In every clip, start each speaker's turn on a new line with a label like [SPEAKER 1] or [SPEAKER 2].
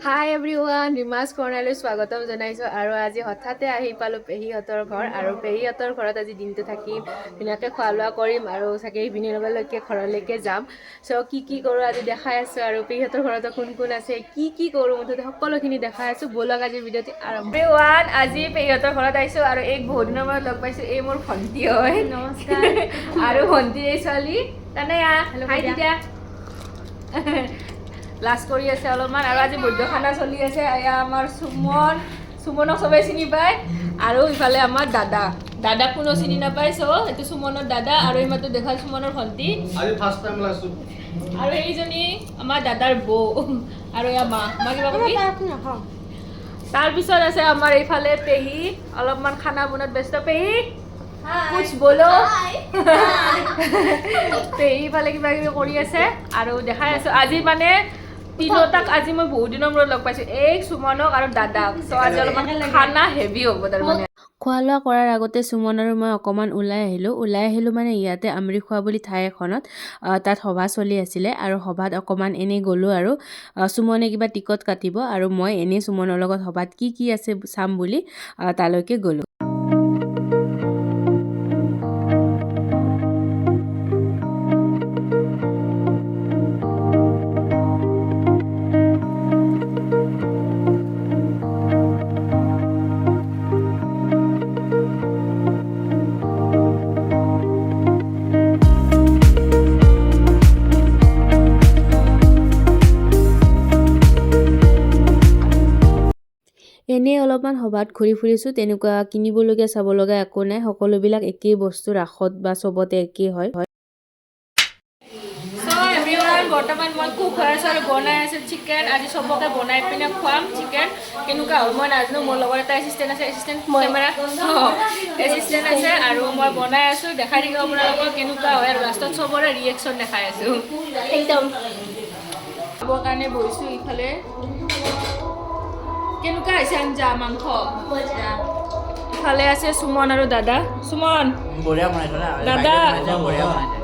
[SPEAKER 1] হাই everyone, ৰিমাছ কৰ্ণাৰলৈ স্বাগতম জনাইছোঁ। আৰু আজি হঠাতে আহি পালোঁ পেহীহঁতৰ ঘৰ। আৰু পেহীহঁতৰ ঘৰত আজি দিনটো থাকিম, ধুনীয়াকৈ খোৱা লোৱা কৰিম আৰু চাগে ইভিনিঙলৈকে ঘৰলৈকে যাম। চ' কি কি কৰোঁ আজি দেখাই আছোঁ আৰু পেহীহঁতৰ ঘৰতো কোন কোন আছে, কি কি কৰোঁ, মুঠতে সকলোখিনি দেখাই আছোঁ। ব'লক, আজিৰ ভিডিঅ'টি আৰম্ভ। এভৰিৱান, আজি পেহীহঁতৰ ঘৰত আহিছোঁ আৰু এইক বহুত দিনৰ মূৰত লগ পাইছোঁ। এই মোৰ ভণ্টি হয়।
[SPEAKER 2] নমস্কাৰ।
[SPEAKER 1] আৰু ভণ্টিৰ এই ছোৱালী তানয়া। হাই দিয়া। লাজ কৰি আছে অলপমান। আৰু আজি বৈদ্য খানা চলি আছে। এয়া আমাৰ সুমন, সুমনক চবেই চিনি পায়। আৰু ইফালে আমাৰ দাদা, দাদাক কোনো চিনি নাপায়। চ' এইটো সুমনৰ দাদা আৰু এইমাত্ৰ দেখা সুমনৰ ভণ্টি।
[SPEAKER 3] আজি ফাৰ্ষ্ট টাইম ওলাইছো।
[SPEAKER 1] আৰু এইজনী আমাৰ দাদাৰ বৌ আৰু এয়া মা। মা, কিবা কবি? তাৰপিছত আছে আমাৰ এইফালে পেহী, অলপমান খানা বনোৱাত ব্যস্ত। পেহী, कुछ बोलो। পেহী ইফালে কিবা কিবি কৰি আছে আৰু দেখাই আছো। আজি মানে তিনিওটাক আজি মই বহুত দিনৰ মূৰত লগ পাইছো, এই সুমনক আৰু দাদাক। চ' আজি অলপমান খানা হেভি হ'ব তাৰমানে।
[SPEAKER 2] খোৱা লোৱা কৰাৰ আগতে সুমন আৰু মই অকণমান ওলাই আহিলোঁ। ওলাই আহিলোঁ মানে ইয়াতে আমৰিখোৱা বুলি ঠাই এখনত তাত সভা চলি আছিলে আৰু সভাত অকণমান এনেই গ'লোঁ আৰু সুমনে কিবা টিকট কাটিব আৰু মই এনেই সুমনৰ লগত সভাত কি কি আছে চাম বুলি তালৈকে গ'লোঁ। এনেই অলপমান সভাত ঘূৰি ফুৰিছোঁ। তেনেকুৱা কিনিবলগীয়া, চাব লগা একো নাই। সকলোবিলাক একেই বস্তু, ৰাসত বা চবতে একেই হয়।
[SPEAKER 1] চ' এভৰিৱান, বৰ্তমান মই কুক হৈ আছোঁ আৰু বনাই আছোঁ চিকেন। আজি চবকে বনাই পিনে খুৱাম চিকেন। কেনেকুৱা হয় মই নাজানো। মোৰ লগত এটা এছিষ্টেণ্ট আছে, এছিষ্টেণ্ট কেমেৰা এছিষ্টেণ্ট আছে আৰু মই বনাই আছোঁ। দেখাই থাকিব আপোনালোকক কেনেকুৱা হয় আৰু লাষ্টত চবৰে ৰিয়েকশ্যন দেখাই আছোঁ।
[SPEAKER 2] একদম।
[SPEAKER 1] খাবৰ কাৰণে বহিছোঁ। ইফালে কেনেকুৱা হৈছে আঞ্জা, মাংস? ইফালে আছে সুমন আৰু দাদা। সুমন।
[SPEAKER 4] বঢ়িয়া বনাইছে না?
[SPEAKER 1] দাদা।
[SPEAKER 4] বঢ়িয়া বনাইছে।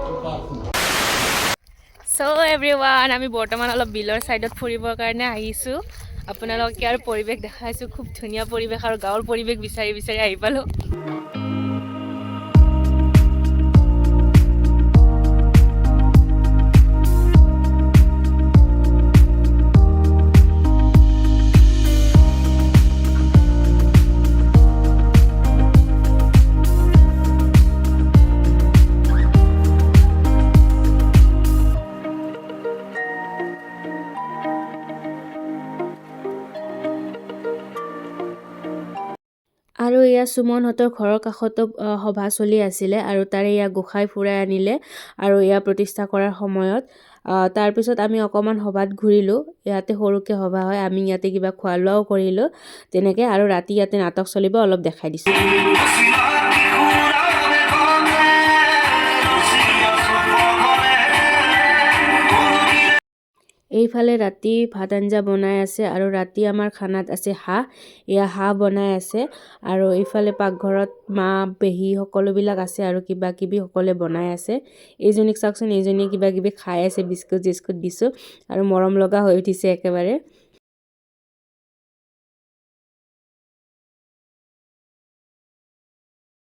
[SPEAKER 1] চ' এভৰিৱান, আমি বৰ্তমান অলপ বিলৰ ছাইডত ফুৰিবৰ কাৰণে আহিছোঁ। আপোনালোকে আৰু পৰিৱেশ দেখাইছোঁ। খুব ধুনীয়া পৰিৱেশ আৰু গাঁৱৰ পৰিৱেশ বিচাৰি বিচাৰি আহি পালোঁ।
[SPEAKER 2] আৰু এয়া সুমনহঁতৰ ঘৰৰ কাষতো সভা চলি আছিলে আৰু তাৰে এয়া গোঁসাই ফুৰাই আনিলে আৰু এয়া প্ৰতিষ্ঠা কৰাৰ সময়ত। তাৰপিছত আমি অকণমান সভাত ঘূৰিলোঁ। ইয়াতে সৰুকৈ সভা হয়। আমি ইয়াতে কিবা খোৱা লোৱাও কৰিলোঁ তেনেকৈ। আৰু ৰাতি ইয়াতে নাটক চলিব, অলপ দেখাই দিছোঁ। এইফালে ৰাতি ভাত আঞ্জা বনাই আছে আৰু ৰাতি আমাৰ খানাত আছে হাঁহ। এয়া হাঁহ বনাই আছে আৰু এইফালে পাকঘৰত মা, পেহী সকলোবিলাক আছে আৰু কিবা কিবি সকলোৱে বনাই আছে। এইজনীক চাওকচোন, এইজনীয়ে কিবা কিবি খাই আছে, বিস্কুট চিস্কুট দিছোঁ আৰু মৰম লগা হৈ উঠিছে একেবাৰে।